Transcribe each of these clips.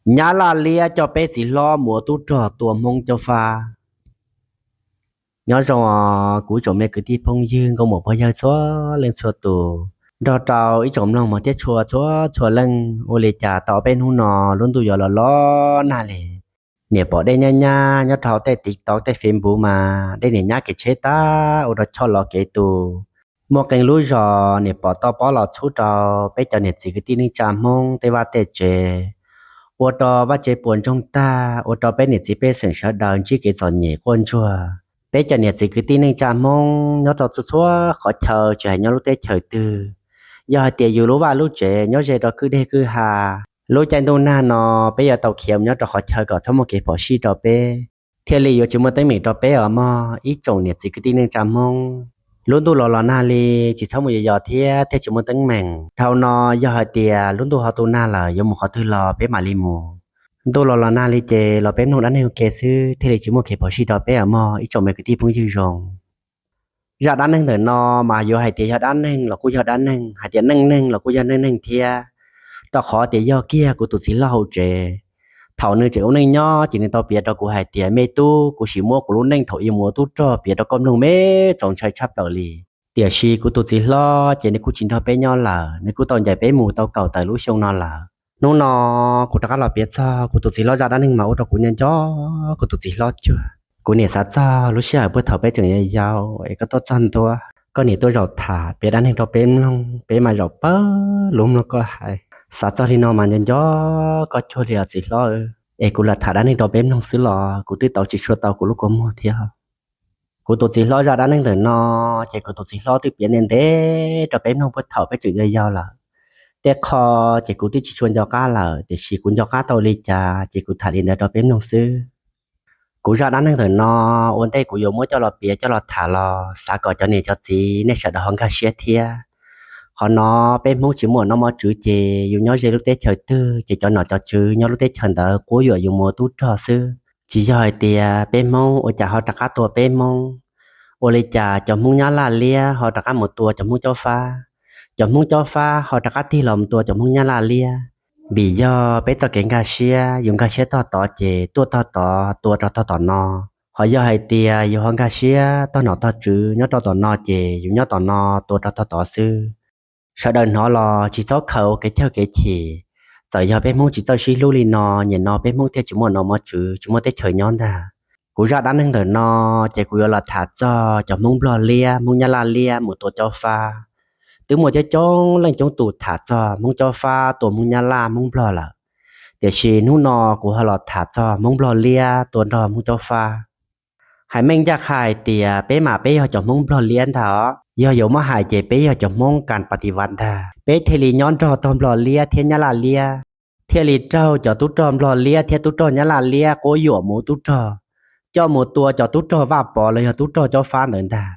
Nyab Laj Liab coj peb txiv hlob mus ua tub rog tua Hmoob Cob Fab. Nyob zoo os kuv tsoom me kwv tij phooj ywg nkauj muam pog yawg txhua leej txhua tus, nrog rau ib tsoom mloog mog thiab tshua txhua txhua leej. Ua li cas tau peb hnub no lub ntuj yuav los los nag li, niam pom dej nyab nyab nyob rau hauv tej TikTok tej Facebook mas dej niam nyab kev tsheb tag ua rau choj los kev tu. Muaj qee lub zos niam pom toj pob los txhub rau peb cov niam txiv kwv tij neej tsa Hmoob tej vaj tej tsev, ua rau vaj tsev puas ntsoog tag, ua rau peb niam txiv pej xeem sawv daws ntsib kev txom nyem quaj ntsuag. Peb cov niam txiv kwv tij neej tsa Hmoob nyob rau txhua txhua qhov chaw tsis hais nyob lub teb chaws twg, yog hais tias yus lub vaj lub tsev nyob ze rau kwj deg kwj ha, lub caij ntuj nag no peb yuav tau khiav mus nyob rau qhov chaw kom txhob muaj kev phom sij rau peb, thiaj li yuav tsis muaj teeb meem rau peb os mog ib tsoom niam txiv kwv tij neej tsa Hmoob. Lub ntuj los los nag li, tsis txhob mus yos yos thiab thiaj tsis muaj teeb meem. Dhau no yog hais tias lub ntuj ho tu nag lawm yuav mus qhov twg los peb mam li mus. Ntuj los los nag li ces los peb mloog dab neeg ua ke xwb thiaj li tsis muaj kev phom sij rau peb os mog ib tsoom me kwv tij phooj ywg zoo. Zaj dab neeg ntawm no mas yuav hais tias yog dab neeg los kuj yog dab neeg, hais tias neej neeg los kuj yog neej neeg thiab, rau qhov tias yog kiag kuv tus txiv hlob hauv tsev. Thaum nws tseem ua neej nyob ces nws tau piav rau kuv hais tias, me tub, kuv sim muab kuv lub neej thaum ub mus ua tub rog piav rau koj mloog me txaus ntshai tshaj plaws li. Tiam sis kuv tus txiv hlob ces nws kuj tsis nrog peb nyob lawm, nws kuj tau ncaim peb mus tau kaum tawm lub xyoo no lawm. Hnub no kuv rov qab los piav txog kuv tus txiv hlob zaj dab neeg mas ua rau kuv nco nco kuv tus txiv hlob cuag. Kuv niam xav txog lub sij hawm puag thaum peb tseem yau yau es koj tuaj txog ntua, koj niam tuaj zaum tham piav dab neeg rau peb mloog, peb mas zaum pawg lug mloog koj hais. Xav txog li no mas nco nco koj cuag li os txiv hlob. Es kuv lam tham dab neeg rau peb mloog xwb los kuv twb tau tsis tshua tau kuv lub kua muag thiab. Kuv tus txiv hlob zaj dab neeg ntawm no ces kuv tus txiv hlob twb piav ntev ntev rau peb mloog puag thaum peb tseem yau yau lawm. Tej qho ces kuv twb tsis tshua nco qab lawm, tiam sis kuv nco qab tau li cas ces kuv tham li ntawd rau peb mloog xwb. Kuv zaj dab neeg ntawm no, ua ntej kuv yuav muab coj los piav coj los tham los xav kom cov niam cov txiv nej sawv daws ho nkag siab thiab. Qhov no peb Hmoob tsis muaj nom mov tswv ces yus nyob ze lub teb chaws twg ces cov nom cov tswv nyob lub teb chaws ntawd quab yuam yus mus ua tub rog xwb. Tsis yog hais tias peb Hmoob ua cas ho rov qab tua peb Hmoob, ua li cas cov Hmoob Nyab Laj Liab ho rov qab mus tua cov Hmoob Cob Fab, cov Hmoob Cob Fab ho rov qab tig los mus tua cov Hmoob Nyab Laj Liab. Vim yog peb txoj kev nkag siab, yus nkag siab tog tod ces tuaj tog tod tua rau tog tom no. Ho yog hais tias yus ho nkag siab tog nom tog tswv nyob rau tom no ces yus nyob tom no tua rau tog tod xwb. Sawv daws hnov los tsis txhob khaws ua kev chawj kev chim. Txawm yog peb Hmoob tsis txawj sib hlub li no, nyem no peb Hmoob thiaj tsis muaj nom mov tswv, tsis muaj teb chaws nyob ntag. Kuv zaj dab neeg ntawm no ces kuv yuav los tham txog cov Hmoob Nplog Liab, Hmoob Nyab Laj Liab mus tua Cob Fab. Twb muaj coob coob leej coob tus tham txog Hmoob Cob Fab tua Hmoob Nyab Laj Hmoob Nplog lawm, tiam sis hnub no kuv ho los tham txog Hmoob Nplog Liab tua nrog Hmoob Cob Fab. Hais meej ncaj qha hais tias peb mas peb yog cov Hmoob Nplog Liab ntag os. Yog yuav muab hais ces peb yog cov Hmoob kas pas tis vas ntag, peb thiaj li nyob nrog tog Nplog Liab thiab Nyab Laj Liab, thiaj li raug cov tub rog Nplog Liab thiab tub rog Nyab Laj Liab quab yuam mus ua tub rog, coj mus tua cov tub rog Vaj Pov los yog tub rog Cob Fab ntawd ntag.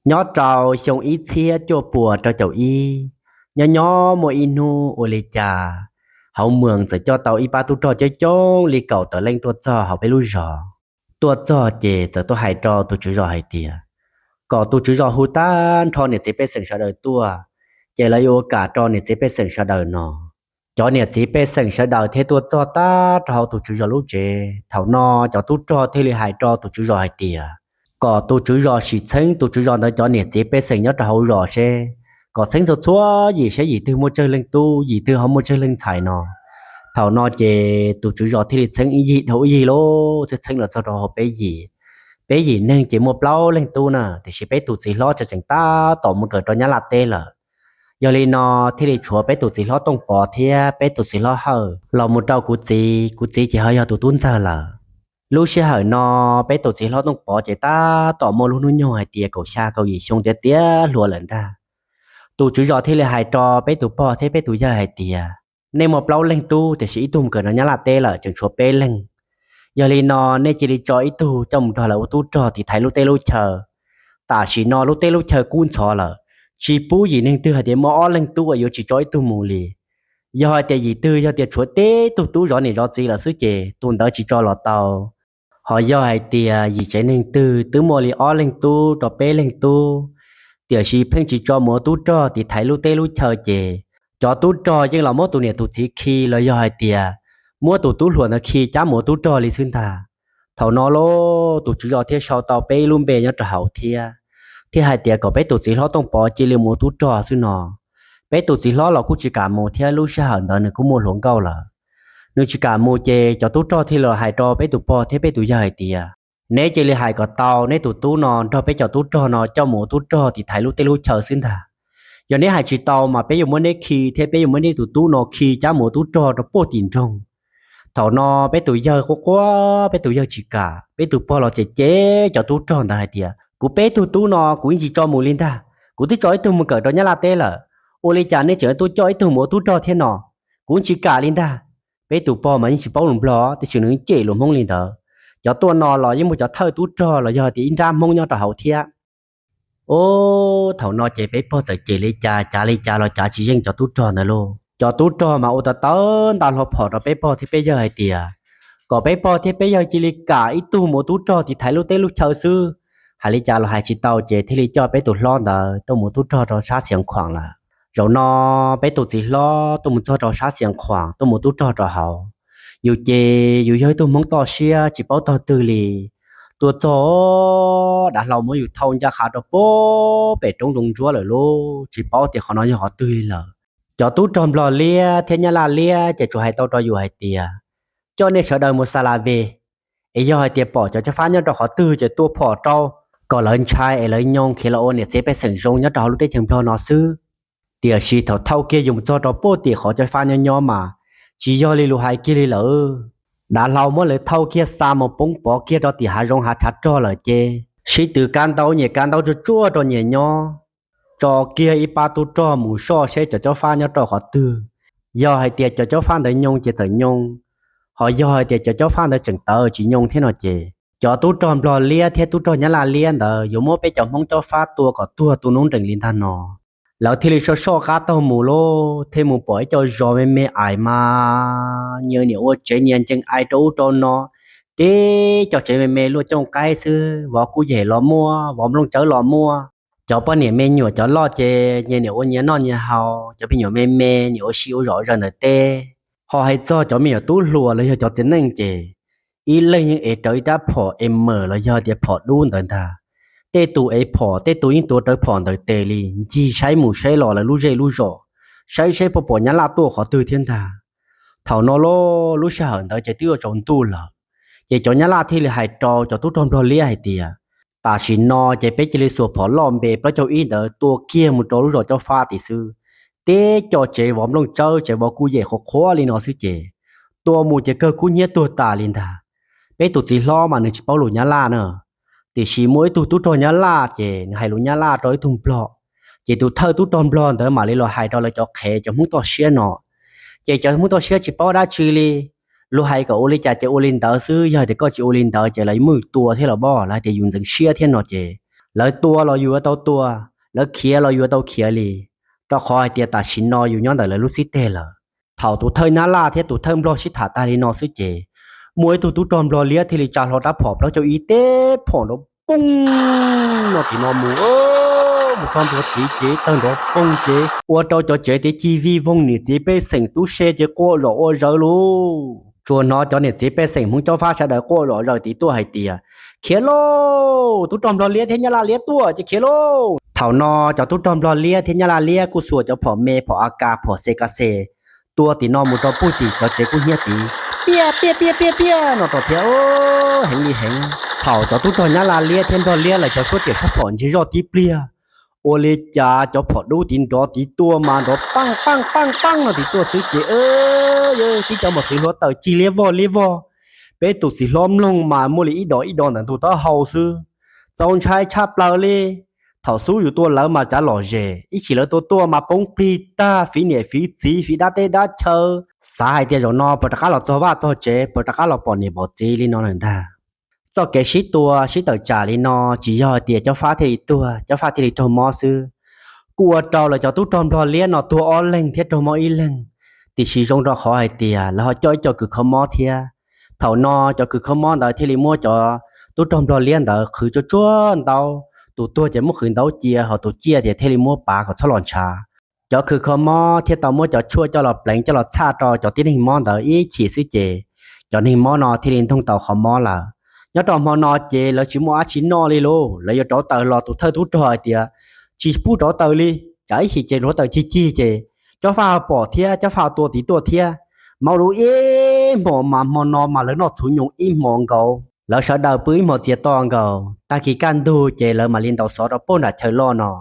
Nyob rau xyoo ib txhiab cuaj puas rau caum ib, nyob nyob muaj ib hnub ua li cas hauv moos txawm coj tau ib pab tub rog coob coob li kaum tawm leej tuaj txog hauv peb lub zos. Tuaj txog ces txawm tuaj hais rau tus tswv zos hais tias kom tus tswv zos hu tag nrho niam txiv pej xeem sawv daws tuaj, ces lawv yuav ua kam rau niam txiv pej xeem sawv daws no. Cov niam txiv pej xeem sawv daws thiaj tuaj txog tag rau hauv tus tswv zos lub tsev. Thaum no cov tub rog thiaj li hais rau tus tswv zos hais tias kom tus tswv zos sim txheeb tus tswv zos ntawd cov niam txiv pej xeem nyob rau hauv zos seb, kom txheeb txhua txhua yim seb yim twg muaj tsawg leej tub, yim twg ho muaj tsawg leej ntxhais no. Thaum no ces tus tswv zos thiaj li txheeb ib yig dhau ib yig lauj, thiaj txheeb los txog rau hauv peb yim. Peb yim neeg ces muaj plaub leeg tub na, tiam sis peb tus txiv hlob tseem tab tom mus kawm rau Nyab Laj teb lawm. Yog li no thiaj li tshuav peb tus txiv hlob Tooj Pov thiab peb tus txiv hlob Hawj los mus rau kuv txiv, kuv txiv ces ho yog tus tub ntxawg lawm. Lub sij hawm no peb tus txiv hlob Tooj Pov ces tab tom muaj lub hnub nyoog hais tias kaum xya kaum yim xyoo tiav tiav hluas lawm ntag. Tus tswv zos thiaj li hais rau peb tus pog thiab peb tus yawg hais tias, nej muaj plaub leeg tub tiam sis ib tug mus kawm rau Nyab Laj teb lawm, tseem tshuav peb leeg. Yog li no nej cia li tso ib tug coj mus nrog lawv ua tub rog tiv thaiv lub teb lub chaw. Tam sim no lub teb lub chaw kub ntxhov lawm, tsis pub yim neeg twg hais tias muaj ob leeg tub uas yuav tsis tso ib tug mus li. Yog hais tias yim twg yog tias tshuav tib tug tub zov niam zov txiv lawm xwb ces tus ntawd tsis tso los tau. Ho yog hais tias yim tsev neeg twg twb muaj li ob leeg tub rau peb leeg tub, tiam sis pheej tsis tso mus ua tub rog tiv thaiv lub teb lub chaw ces cov tub rog yeej los muab tus niam tus txiv khi los yog hais tias muab tus tub hluas ntawd khi cab mus ua tub rog li xwb ntag. Thaum no lauj, tus tswv zos thiaj sau tau peb lub npe nyob rau hauv thiab, thiaj hais tias kom peb tus txiv hlob Tooj Pov cia li mus ua tub rog xwb no. Peb tus txiv hlob los kuj tsis kam mus thiab, lub sij hawm ntawd nws kuj muaj hluas nkauj lawm. Nws tsis kam mus ces cov tub rog thiaj li hais rau peb tus pog thiab peb tus yawg hais tias, neb cia li hais kom tau neb tus tub no nrog peb cov tub rog no coj mus ua tub rog tiv thaiv lub teb lub chaw xwb ntag. Yog neb hais tsis tau mas peb yuav muab neb khi thiab peb yuav muab neb tus tub no khi cab mus ua tub rog rau puag tim nroog. Thaum no peb tus yawg quaj quaj, peb tus yawg tsis kam, peb tus pog los cem cem cov tub rog ntawd hais tias, kuv peb tug tub no kuv yeej tsis tso mus li ntag, kuv twb tso ib tug mus kawm rau Nyab Laj teb lawm, ua li cas nej tseem tuaj coj ib tug mus ua tub rog thiab no? Kuv tsis kam li ntag. Peb tus pog mas yeej tsis paub lus Nplog tiam sis nws cem lus Hmoob li ntawd. Cov tuaj no los yeej muaj cov thawj tub rog los yog tias ib nrab Hmoob nyob rau hauv thiab. Ub, thaum no ces peb pog txawm cem li cas cav li cas los cav tsis yeej cov tub rog ntawd lauj. Cov tub rog mas ua tawv tawv nta hlo phom rau peb pog thiab peb yawg hais tias, kom peb pog thiab peb yawg cia li kam ib tug mus ua tub rog tiv thaiv lub teb lub chaw xwb. Hais li cas los hais tsis tau ces thiaj li coj peb tus hlob ntawd tuaj mus ua tub rog rau sab Xiav Khuam lawm. Zaum no peb tus txiv hlob tuaj mus txog rau sab Xiav Khuam tuaj mus ua tub rog rau hauv. Yus ces yus yog ib tug Hmoob toj siab tsis paub tog twg li. Tuaj txog dav hlau muab yus thauj ncaj qha rau puag pem roob zoo ntsuab lawm lauj, tsis paub tias qhov no yog qhov twg li lawm. Cov tub rog Nplog liab thiab Nyab Laj liab ces tsuas hais tau rau yus hais tias, coj nej sawv daws mus xa la ve, es yog hais tias pom cov cob fab nyob rau qhov twg ces tua phom rau, kom lawv ntshai es lawv nyoo khiav los ua niam txiv pej xeem zoo nyob rau hauv lub teb chaws Nplog no xwb. Tiam sis thaum thauj kiag yus mus txog rau puag tim qhov cob fab nyob nyob mas tsis yog li lus hais kiag li lawm. Dav hlau muab lawv thauj kiag xa mus poob pov kiag rau tim hav zoov hav tshav rog lawm ces sib tw kab ntaub nyias kab ntaub tsuaj tsuaj rau nyias nyob, tso kiag ib pab tub rog mus soj seb cov cob fab nyob rau qhov twg. Yog hais tias cov cob fab ntawd nyoo ces txawm nyoo, ho yog hais tias cov cob fab ntawd tseem tawv tsis nyoo thiab no ces cov tub rog Nplog liab thiab tub rog Nyab Laj liab ntawd yuav muab peb cov Hmoob cob fab tua kom tuag tu noob nreem li ntag no. Lawv thiaj li soj soj qab taug mus lauj, thiaj mus pom ib co zos me me ais mas nyias niam ua tsev nyias ncees ais rau ub rau no, tib co tsev me me luaj cooj qaib xwb, vov kuj yem los muaj, vov nplooj tsawb los muaj. Cov poj niam me nyuam cov loj ces nyias niam ua nyias noj nyias haus, cov me nyuam me me niam ua si ua zom zaws ntawm teb. Ho hais txog cov me nyuam tub hluas los yog cov txiv neej ces ib leeg yeej ev rawv ib rab phom es mawm los yog tias phom dub ntawd ntag. Tej tus ev phom tej tus yeej tuav rawv phom ntawm tes li ncig saib mus saib los lawv lub zej lub zos, saib saib puas pom Nyab Laj tuaj qhov twg thiab ntag. Thaum no lauj, lub sij hawm ntawd ces twb yuav tsaus ntuj lawm, ces cov Nyab Laj thiaj li hais rau cov tub rog Nplog liab hais tias, tam sim no ces peb cia li xuas phom loj npe plaub caug ib ntawd tua kiag mus rau lub zos cob fab tim xwb. Tib co tsev vov nplooj tsawb tsev vov kuj yem qhuav qhuav li no xwb ces tua mus ces kawg kub hnyiab tuag tas li ntag. Peb tus txiv hlob mas nws tsis paub lus Nyab Laj na, tiam sis muaj ib tug tub rog Nyab Laj ces nws hais lus Nyab Laj rau ib tug Nplog, ces tus thawj tub rog Nplog ntawd mam li los hais rau lawv cov qhev cov Hmoob toj siab no. Ces cov Hmoob toj siab tsis paub dab tsi li, luag hais kom ua li cas ces ua li ntawd xwb, yog tias koj tsis ua li ntawd ces lawv muab yus tua thiab los pab, lawv hais tias yus ntxeev siab thiab no ces lawv tua los yus yuav tau tua, lawv khiav los yus yuav tau khiav li, rau qhov hais tias tam sim no yus nyob ntawm lawv lub xib teg lawm. Thaum tus thawj Nyab Laj thiab tus thawj Nplog sib tham tag li no xwb ces muaj ib tug tub rog Nplog liab thiaj li tsa hlo rab phom plaub caug ib teb phom nrov poog no tim no mus, mus txog ntua tid ces tawg nrov poog ces ua rau cov tsev tid cig vij voog, niam txiv pej xeem tub se ces quaj zom ua zaws lauj. Tsuas hnov cov niam txiv pej xeem Hmoob cob fab sawv daws quaj zom zaws tid tuaj hais tias, khiav lauj, tub rog Nplog liab thiab Nyab Laj liab tuaj ces khiav lauj. Thaum no cov tub rog Nplog liab thiab Nyab Laj liab kuj xuas cov phom me phom A K phom C K C tua tim no mus rau puag tim cov tsev kub hnyiab tid, piaj piaj piaj piaj piaj no rau thiab heev li heev. Thaum cov tub rog Nyab Laj liab thiab Nplog liab lawv cov suab riam suab phom ntsig zoj tib pliag, ua li cas cov phom dub tid nrov tid tuaj mas nrov paaj paaj paaj paaj no tid tuaj xwb ces, yog tib cov mos txwv hluav taws cig liab vog liab vog. Peb tus txiv hlob mloog mas muaj li ib dos ib dos ntawm ntug taub hau xwb, txaus ntshai tshaj plaws li. Thaum xub yus tua lawv mas cav lom zem, ib chim lawv tua tuaj mas poob plig tag, fiv niam fiv txiv fiv dab teb dab chaw. Xav hais tias zaum no puas rov qab los txog vaj txog tsev, puas rov qab los pom niam pom txiv li no lawm ntag. Txoj kev sib tua sib tawm tsam li no tsis yog hais tias cob fab thiaj li tuag, cob fab thiaj li raug mob xwb. Kuj ua rau lawv cov tub rog Nplog liab no tuag ob leeg thiab raug mob ib leeg, tiam sis zoo rau qhov hais tias lawv ho coj ib co kws kho mob thiab. Thaum no cov kws kho mob ntawd thiaj li muab cov tub rog Nplog liab ntawd qhwv tsuag tsuag ntaub, tus tuag ces muab qhwv ntaub cia, ho tus ciaj ces thiaj li muab pav kom txhob los ntshav. Cov khwv kho mob thiaj tau muab cov tshuaj coj los pleev coj los txhaj rau cov tib neeg mob ntawd ib chim xwb ces cov neeg mob no thiaj li ntoog tau qhov mob lawm. Nyob rau hmo no ces lawv tsis muaj dab tsi noj li lauj, lawv yuav rauv taws los tus thawj tub rog hais tias, tsis pub rauv taws li, tsam ib chim ces rauv taws cig cig ces Cob Fab ho pom thiab Cob Fab ho tua tim tuaj thiab. Maub lub ib hmos mas hmo no mas lawv noj txhuv nyoos ib hmos nkaus, lawv sawv daws pw ib hmos txias to nkaus. Tag kis kaj ntug ces lawv mam li ntaus xov rau puag nram chaw loj no.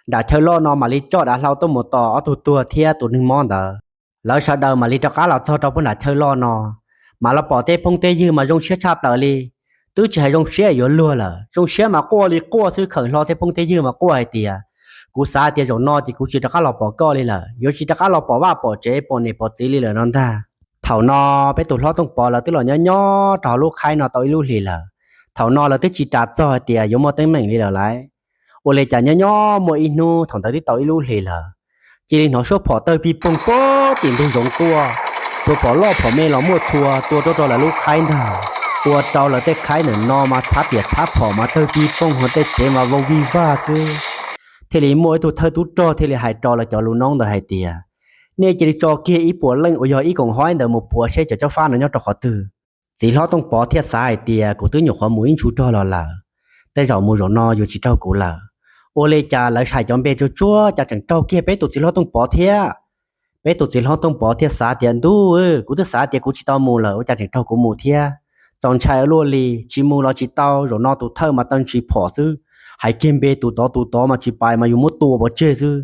Nram chaw loj no mam li coj dav hlau tuaj mus tos ob tug tuag thiab tus neeg mob ntawd. Lawv sawv daws mam li rov qab los txog rau puag nram chaw loj no, mas los pom tej phooj tej ywg mas zoo siab tshaj plaws li. Twb tsis hais zoo siab yuav luag lawm, zoo siab mas quaj li quaj xwb, khawm hlo tej phooj tej ywg mas quaj hais tias, kuv xav tias zaum no ces kuv tsis rov qab los pom koj li lawm, yuav tsis rov qab los pom vaj pom tsev pom niam pom txiv li lawm no ntag. Thaum no peb tus hlob Tooj Pov lawv twb los nyob nyob rau hauv lub khaib no tau ib lub hlis lawm. Thaum no lawv twb tsis ras txog hais tias yuav muaj teeb meem li lawm lauj. Ua li cas nyob nyob muaj ib hnub thaum ntawd twb tau ib lub hlis lawm, cia li hnov suab phom tawg pij poog puag tim ntug zoov tuaj. Txhua phom loj phom me los muaj txhua tua rau rau lawv lub khaib ntag. Ua rau lawv tej khaib ntawm no mas txhab piam txhab phom mas tawg pij poog hauv tej tsev mas vau vij vag xwb. Thiaj li muaj ib tug thawj tub rog thiaj li hais rau lawv cov lus noob ntawd hais tias, nej cia li tso kiag ib puas leej uas yog ib koom haib ntawd mus puav seb cov Cob Fab no nyob rau qhov twg. Txiv hlob Tooj Pov thiaj xav hais tias, kuv twb nyuam qhuav mus ib ntsug rog los lawm, tej zaum mus zaum no yuav tsis raug kuv lawm. Ua li cas lawv hais cov npe tsuag tsuag cas tseem raug kiag peb tus txiv hlob Tooj Pov thiab. Peb tus txiv hlob Tooj Pov thiaj xav tias, ntuj, kuv twb xav tias kuv tsis tau mus lawm ua cas tseem raug kuv mus thiab. Txaus ntshai ua luaj li, tsis mus los tsis tau, zaum no tus thawj mas tawg ntshis phom xwb, hais kiag npe tus tod tus tod mas tsis pais mas yus muab tua pov tseg xwb.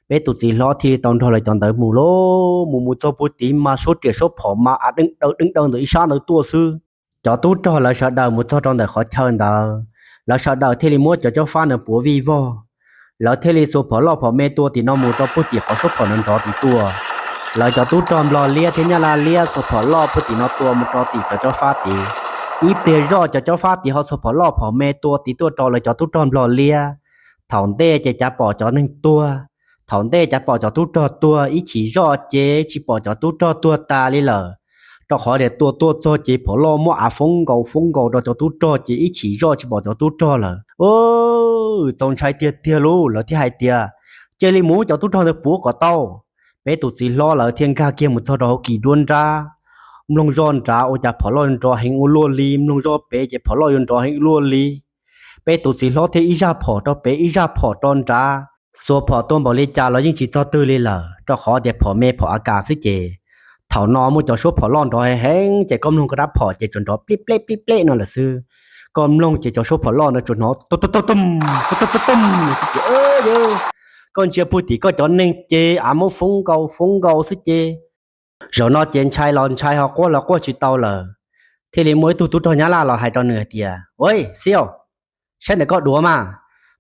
Peb tus txiv hlob thiaj li tau nrog lawv cov ntawd mus lauj. Mus mus txog puag tid mas suab riam suab phom mas a deej daw deej daw ntawm ib sab ntawd tuaj xwb. Cov tub rog lawv sawv daws mus txog rau ntawm qhov chaw ntawd, lawv sawv daws thiaj li muab cov Cob Fab ntawd puav vij vog. Lawv thiaj li xuas phom loj phom me tua tim no mus rau puag tim qhov suab phom nrov nrov tid tuaj. Lawv cov tub rog Nplog liab thiab Nyab Laj liab xuas phom loj puag tim no tua mus rau tim cov Cob Fab tid. Ib pliag zoj cov Cob Fab tid ho xuas phom loj phom me tua tid tuaj rau lawv cov tub rog Nplog liab. Thaum ntej ces cav pom cov neeg tuag, thaum ntej cav pom cov tub rog tuag, ib chim zoj ces tsis pom cov tub rog tuag tas li lawm, rau qhov tias tua tuaj txog ces phom loj muab av foob nkaus foob nkaus rau cov tub rog ces ib chim zoj tsis pom cov tub rog lawm. Txaus ntshai tiag tiag lauj, lawv thiaj hais tias, cia li mus muab cov tub rog ntawd puav kom tau. Peb tus txiv hlob lawv thiaj nkag kiag mus txog rau hauv kis duab nrab, mloog zoj nrad ua cas phom loj nrov heev ua luaj li, mloog zoj pem ces phom loj yuav nrov heev ua luaj li. Peb tus txiv hlob thiaj ib zaj phom rau pem ib zaj phom rau nrad, xuas phom tua npaum li cas los yeej tsis txog twg li lawm, rau qhov tias phom me phom a kas xwb ces. Thaum no muaj cov suab phom loj nrov heev heev ces koj mloog koj rab phom ces tsuas nrov plib pleb plib pleb no lawm xwb. Koj mloog ces cov suab phom loj ntawd tsuas hnov tom tom tom tom tom tom tom xwb ces, koj ntsia puag tim koj cov neeg ces av muab foob nkaus foob nkaus xwb ces. Zaum no ces ntshai los ntshai ho quaj los quaj tsis tau lawm. Thiaj li muaj ib tug tub rog Nyab Laj los hais rau nws hais tias, ua, Xiaj, saib ntawm koj duav mas.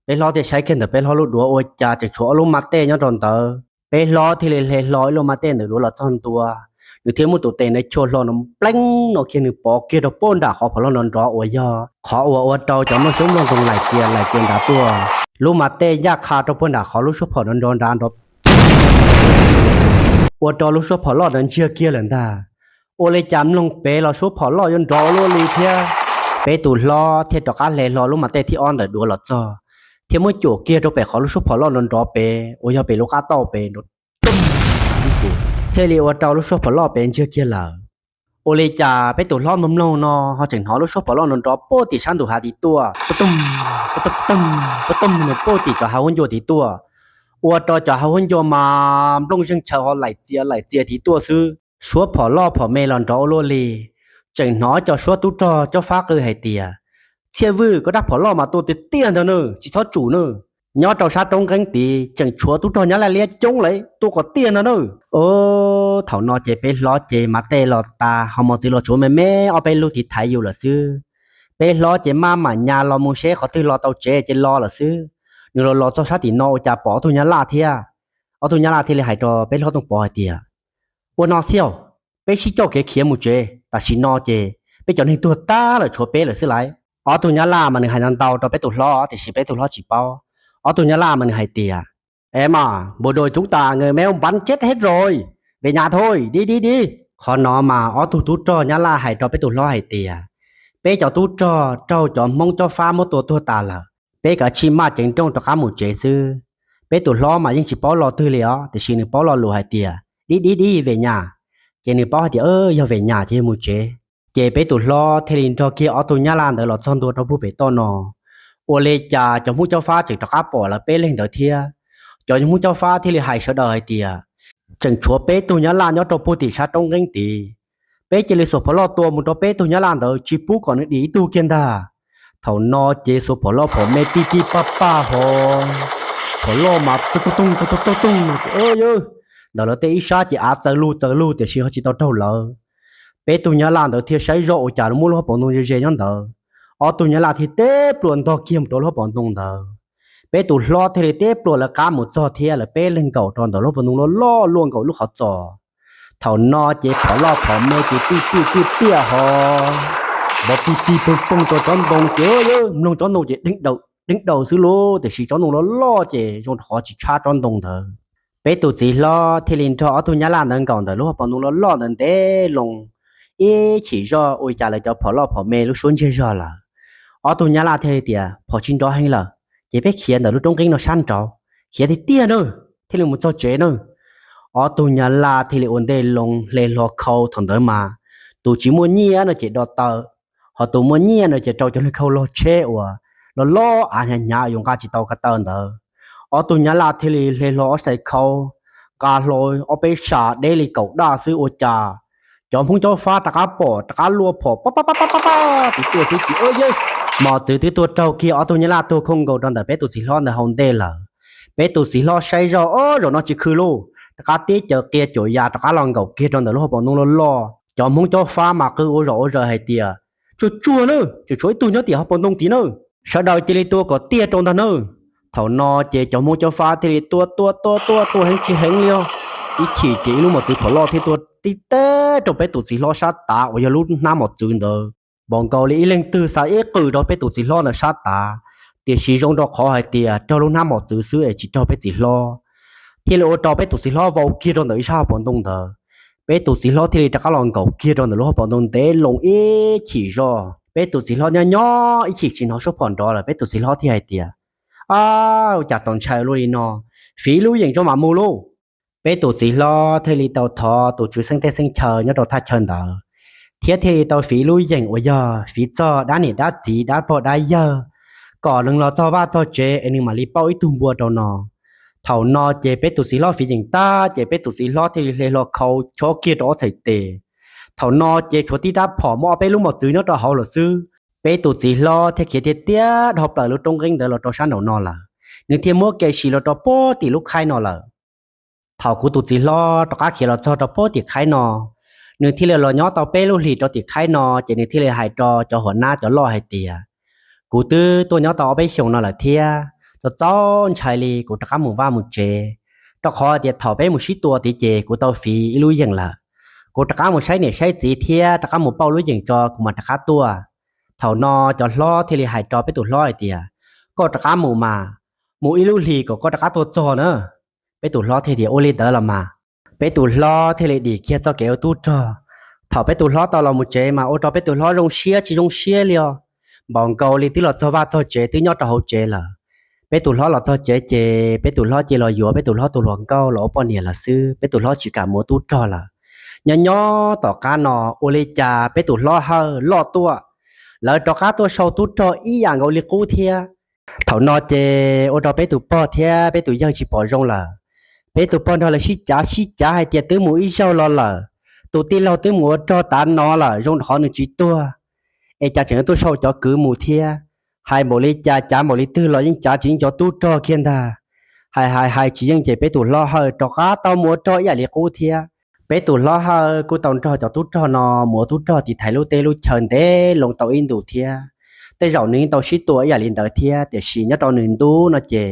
Peb hlob thiaj saib kiag ntawm peb hlob lub duav ua cas tseem tshuav ob lub mas tej nyob rau ntawd. Peb hlob thiaj li hle hlo ib lub mas tej ntawm duav los txog ntua, nws thiaj muab tus tes ntawd chua hlo no pleeb no kiag nws pov kiag rau puag nram qhov phom loj nrov nrov uas yog qhov uas ua rau cov mlooj xyoob mlooj ntoo laim txias laim txias nrad tuaj. Lub mas tej ncaj qha rau puag nram qhov lub suab phom nrov nrov nrad nrov ua rau lub suab phom loj ntawd ntsiag kiag lawm ntag. Ua li cas mloog pem los suab phom loj yuav nrov ua luaj li thiab. Peb tus hlob thiaj rov qab hle hlo lub mas tej thib ob ntawm duav los txog, thiaj muab cuam kiag rau pem qhov lub suab phom loj nrov nrov pem uas yog pem lub qab tauj pem nrov, thiaj li ua rau lub suab phom loj pem ntsiag kiag lawm. Ua li cas peb tus hlob mloog mloog no ho tseem hnov lub suab phom loj nrov nrov puag tim sab ntus hav tid tuaj, puag tom puag tom puag tom nrov puag tim cov hav huab ncua tid tuaj, ua rau cov hav huab ncua mas nplooj zeeg chaw ho laim txias laim txias tid tuaj xwb. Suab phom loj phom me los nrov ua luaj li. Tseem hnov cov suab tub rog Cob Fab qw hais tias, Txhiaj Vwj, koj rab phom loj mas tua tiag tiag ntag nawb, tsis txhob tsum nawb. Nyob rau sab roob nqeeb tid tseem tshuav tub rog Nyab Laj liab coob lawm, tua kom tiag ntag nawb. Thaum no ces peb hlob ces mas tej los tas ho mos txwv los tsuav me me ob peb lub tiv thaiv yus lawm xwb. Peb hlob ces maj mam nyas los mus seb qhov twg los tau tsev ces los lawm xwb. Nws los los txog sab tim no ua cas pom ob tug Nyab Laj thiab. Ob tug Nyab Laj thiaj li hais rau peb hlob Tooj Pov hais tias, Ua no Xiaj, peb sib coj kev khiav mus tsev, tam sim no ces peb cov neeg tuag tag lawm tshuav peb lawm xwb lauj. Ob tug Nyab Laj mas nws hais ntau ntau rau peb tus hlob tiam sis peb tus hlob tsis paub. Ob tug Nyab Laj mas nws hais tias, Es mas bộ đội chúng ta người Mông bắn chết hết rồi, về nhà thôi, đi đi đi. Qhov no mas ob tug tub rog Nyab Laj hais rau peb tus hlob hais tias, Peb cov tub rog raug cov Hmoob Cob Fab muab tua tuag tas lawm, peb kav tsij maj ceev nrooj rov qab mus tsev xwb. Peb tus hlob mas yeej tsis paub lo twg li os, tiam sis nws paub lo lus hais tias dib dib dib, về nhà. Ces nws paub hais tias yog về nhà ces yog mus tsev. Ces peb tus hlob thiaj li nrog kiag ob tug nyab laj ntawd los txog ntua rau puag pem toj no. Ua li cas cov Hmoob Cob Fab tseem rov qab pom lawv peb leeg ntawd thiab. Cov Hmoob Cob Fab thiaj li hais sawv daws hais tias tseem tshuav peb tug nyab laj nyob rau puag tim sab roob nqeeb tid. Peb cia li xuas phom loj tua mus rau peb tug nyab laj ntawd tsis pub kom nws dim ib tug kiag ntag. Thaum no ces xuas phom loj phom me pij pij paj paj ho, phom loj mas tu tu toog tu tu toog toog no ces, ntawm lawv tej ib sab ces av txaws lug txaws lug tiam sis ho tsis tau raug lawv. Peb tug nyab laj ntawd thiaj saib zoj ua cas muaj lub hauv paus ntoo ze ze nyob ntawd. Ob tug nyab laj thiaj teb pluas ntog kiag mus rau lub hauv paus ntoo ntawd. Peb tus hlob thiaj li teb pluas lawv qab mus txog thiab lawv peb leeg nkaum rau ntawm lub hauv paus ntoo loj loj luaj nkaus lub qhov txos. Thaum no ces phom loj phom me ces pij pij pij piaj ho, npov pij pij poog poog rau tsob ntoo ces mloog tsob ntoo ces deeb daus xwb lauj, tiam sis tsob ntoo loj loj ces zoo rau qhov tsis tshab tsob ntoo ntawd. Peb tus txiv hlob thiaj li nrog ob tug nyab laj ntawd nkaum ntawm lub hauv paus ntoo loj loj ntawd ntev loo ib chim zoj ua li cas lawv cov phom loj phom me lub suab ntsiag zog lawm. Ob tug nyab laj thiaj li tias phom tsis nrov heev lawm, ces peb khiav ntawm lub roob nqeeb no sab nraud, khiav tiag tiag nawb thiaj li mus txog tsev nawb. Ob tug nyab laj thiaj li ua ntej loo hle hlo khau, thaum ntawd mas tus tsis muaj nyiaj no ces do taw, ho tus muaj nyiaj no ces rau cov hle khau log tsheb uas loj loj av hnyav hnyav yuav nqa tsis tau ko taw ntawd. Ob tug nyab laj thiaj li hle hlo ob xais khau, nqa hlo ob peb sab deb li kaum daj xwb ua cas cov Hmoob Cob Fab rov qab pom rov qab luaj phom pab pab pab pab pab pab tim tuaj xwb ces ua yeb, mos txwv twb tuaj raug kiag ob tug nyab laj tuag khooj nkaus rau ntawm peb tus txiv hlob ntawd hauv ntej lawm. Peb tus txiv hlob saib zoj ob zaum no tsis khw lauj, rov qab tib caws qia cuam ya rov qab los nkaum kiag rau ntawm lub hauv paus ntoo loj loj. Cov Hmoob Cob Fab mas qw ua zom ua zaws hais tias tsuag tsuag nawb, tseem tshuav ib tug nyob tim hauv paus ntoo tid nawb, sawv daws cia li tua kom tiag rau ntag nawb. Thaum no ces cov Hmoob Cob Fab thiaj li tua tua tua tua tua heev tsis heev li os. Ib chim ces ib lub mos txwv phom loj thiaj tuaj tib teb rau peb tus txiv hlob sab tav uas yog lub hnab mos txwv ntawd, npaum nkaus li ib leeg twg xa ib qws rau peb tus txiv hlob ntawd sab tav, tiam sis zoo rau qhov hais tias raug lub hnab mos txwv xwb es tsis raug peb txiv hlob, thiaj li ua rau peb tus txiv hlob vau kiag rau ntawm ib sab hauv paus ntoo ntawd. Peb tus txiv hlob thiaj li rov qab los nkaum kiag rau ntawm lub hauv paus ntoo ntev loo ib chim zoj. Peb tus txiv hlob nyob nyob ib chim tsis hnov suab phom nrov lawm, peb tus txiv hlob thiaj hais tias, a, ua cas txaus ntshai luaj li no, fiv lub yeem tso mam mus lauj. Peb tus txiv hlob thiaj li tau thov tus tswv xeeb teb xeeb chaw nyob rau thaj chaw ntawd, thiab thiaj li tau fiv lub yeem uas yog fiv txog dab niam dab txiv dab pog dab yawg, kom nws los txog vaj txog tsev es nws mam li pauj ib tug npua rau no. Thaum no ces peb tus txiv hlob fiv yeem tag ces peb tus txiv hlob thiaj li hle hlo khau chob kiag rau ob txhais tes. Thaum no ces tshuav tib rab phom muaj ob peb lub mos txwv nyob rau hauv lawm xwb. Peb tus txiv hlob thiaj khiav tiag tiag dhau plaws lub roob nqeeb ntawd los rau sab nraum no lawm. Nws thiaj muab kev sim los rau puag tim lub khaib no lawm. Thaum kuv tus txiv hlob rov qab khiav los txog rau puag tim khaib no, nws thiaj li los nyob tau peb lub hlis rau tim khaib no ces nws thiaj li hais rau cov huam nab cov loj hais tias, kuv twb tuaj nyob tau ob peb xyoos no lawm thiab, txaus txaus ntshai li, kuv rov qab mus vaj mus tsev, rau qhov tias thaum peb mus sib tua tid ces kuv tau fiv ib lub yeem lawm. Kuv rov qab mus saib niam saib txiv thiab rov qab mus pauj lub yeem tso kuv mam rov qab tuaj. Thaum no cov hlob thiaj li hais rau peb tus hlob hais tias, koj rov qab mus mas, mus ib lub hlis kom koj rov qab tuaj txog na. Peb tus hlob thiaj tias ua li ntawd los mas. Peb tus hlob thiaj li dim kiag txoj kev ua tub rog. Thaum peb tus hlob tau los mus tsev mas ua rau peb tus hlob zoo siab tsis zoo siab li os, npaum nkaus li twb los txog vaj txog tsev twb nyob rau hauv tsev lawm. Peb tus hlob los txog tsev ces peb tus hlob cia los yuav peb tus hlob tus hluas nkauj los ua poj niam lawm xwb, peb tus hlob tsis kam mus ua tub rog lawm. Nyob nyob tom qab no, ua li cas peb tus hlob Hawj loj tuaj, lawv rov qab tuaj sau tub rog ib yam nkaus li qub thiab. Thaum no ces ua rau peb tus pog thiab peb tus yawg tsis pom zoo lawm. Peb tus pog nrog lawv sib cav sib cav hais tias twb mus ib zaug los lawm, tus tij laug twb mus ua rog tav no lawm zoo qhov nws tsis tuag, es cas tseem tuaj sau cov kwv mus thiab. Hais npaum li cas cav npaum li twg los yeej cav tsis yeej cov tub rog kiag ntag. Hais hais hais tsis yeej ces peb tus hlob Hawj rov qab tau mus ua rog ib yam li qub thiab. Peb tus hlob Hawj kuj tau nrog cov tub rog no mus ua tub rog tiv thaiv lub teb lub chaw ntev loo tau ib ntus thiab. Tej zaum nws tau sib tua ib yam li ntawd thiab, tiam sis nyob rau nws ntu no ces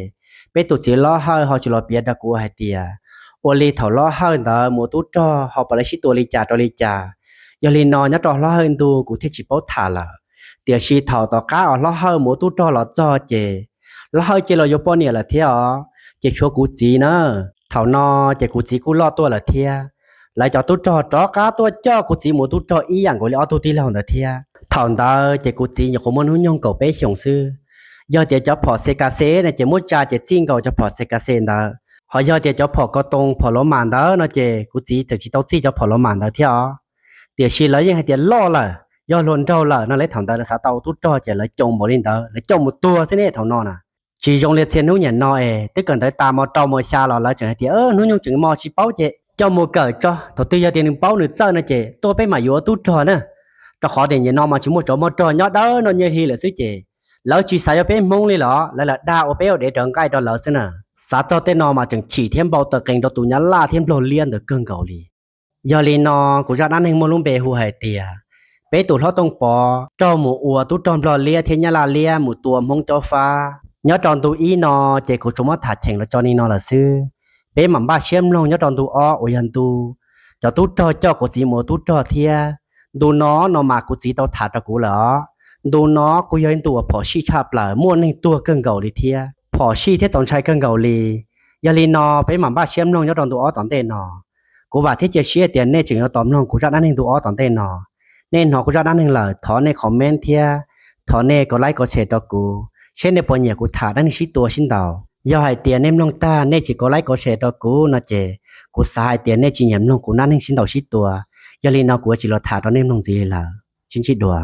peb tus txiv hlob Hawj ho tsis los piav rau kuv hais tias, ua li thaum hlob Hawj ntawd mus ua tub rog ho puas lawv sib tua li cas rau li cas. Yog li no nyob rau hlob Hawj ntu kuv thiaj tsis paub tham lawm. Tiam sis thaum tom qab uas hlob Hawj mus ua tub rog los txog ces hlob Hawj cia los yuav poj niam lawm thiab os, ces tshuav kuv txiv na. Thaum no ces kuv txiv kuj loj tuaj lawm thiab. Lawv cov tub rog rov qab tuaj coj kuv txiv mus ua tub rog ib yam nkaus li ob tug tij laug ntawd thiab. Thaum ntawd ces kuv txiv nyuam qhuav muaj hnub nyoog kaum peb xyoos xwb. Yog tias cov phom C K C no ces muab tsa ces txij nkaus cov phom C K C ntawd. Ho yog tias cov phom ko toos phom los mas ntawd no ces kuv txiv txawm tsis tau txij cov phom los mas ntawd thiab os. Tiam sis lawv yeej hais tias loj lawm, yog hluas nraug lawm no lawv thaum ntawd lawv xav tau ua tub rog ces lawv coj mus li ntawd, lawv coj mus tuag xwb ne thaum no na. Tsis zoo li txhia hnub niam no es twb kawm ntawv tas mos rau mos xya los lawv tseem hais tias hnub nyoog tseem mos tsis paub ces coj mus kawm tso, thaum twg yog tias nws paub nws txawj no ces tuaj peb mam yuav ua tub rog na. Rau qhov tias nim no mas tsis muaj tsov muaj rog, nyob dawb no nyiaj hli lawm xwb ces lawv tsis xav yuav peb Hmoob li los lawv lam dag ua peb ua dev raws nqaij rau lawv xwb na. Xav txog tej no mas tseem chim thiab npau taws qees rau tus Nyab Laj thiab Nplog Liab ntawd kawg nkaus li. Yog li no kuv zaj dab neeg muaj lub npe hu hais tias peb tus hlob Tooj Pov raug mus ua tub rog Nplog Liab thiab Nyab Laj Liab mus tua Hmoob Cob Fab. Nyob rau ntu ib no ces kuv tsuas muab tham cheem los tso li no lawm xwb. Peb mam npaj siab mloog nyob rau ntu ob uas yog ntu cov tub rog coj kuv txiv mus ua tub rog thiab. Ntu no no mas kuv txiv tau tham rau kuv lawm os. Ntu no kuj yog ib ntu uas phom sij tshaj plaws, muaj neeg tuag kawg nkaus li thiab phom sij thiab txaus ntshai kawg nkaus li. Yog li no peb mam npaj siab mloog nyob rau ntu ob tom ntej no. Kuv vam thiab cia siab tias nej tseem yuav tos mloog kuv zaj dab neeg ntu ob tom ntej no. Nej hnov kuv zaj dab neeg lawm thov nej comment thiab thov nej kov like kov share rau kuv, seb nej puas nyiam kuv tham dab neeg sib tua sib ntaus. Yog hais tias nej mloog tag nej tsis kov like kov share rau kuv no ces kuv xav hais tias nej tsis nyiam mloog kuv dab neeg sib ntaus sib tua. Yog li no kuv tsis los tham rau nej mloog ntxiv li lawm, sib ntsib dua.